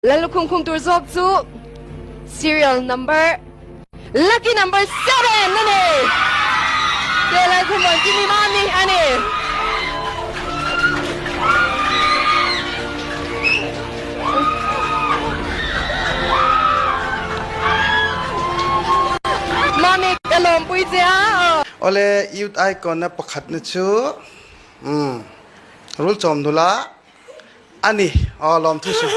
Lallukhum khum tur zawk chu serial number lucky number 7 a ni. Te Lalkhum rawn kimi mami a ni. Mami ka lawmpui che a. Awle youth icon na pakhat na chu um rul chawm nula ani aw lawm thu su.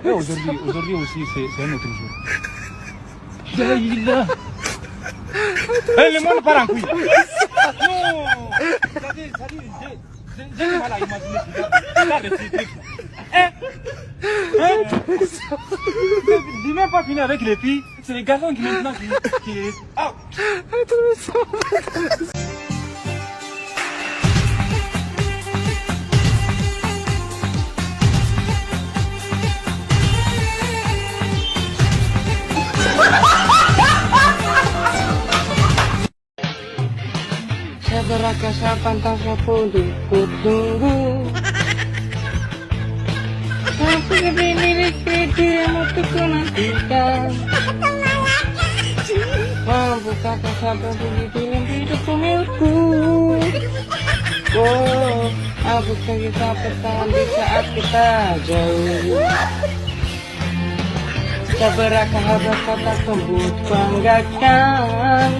Aujourd'hui, aujourd'hui aussi, c'est un autre jour. Eh, le monde part en couille. Non. J'ai du mal à imaginer ce truc. Hein? Hein? J'ai même pas fini avec les filles. C'est les garçons qui maintenant qui. qui... Ah. Seberapa pantas aku ditunggu. Aku lebih miliki dirimu untuk ku nantikan. Mampukah kau sabar di dalam hidupku milikku? Oh, aku kita bertahan di saat kita jauh. Seberapa harga kata sebut banggakan.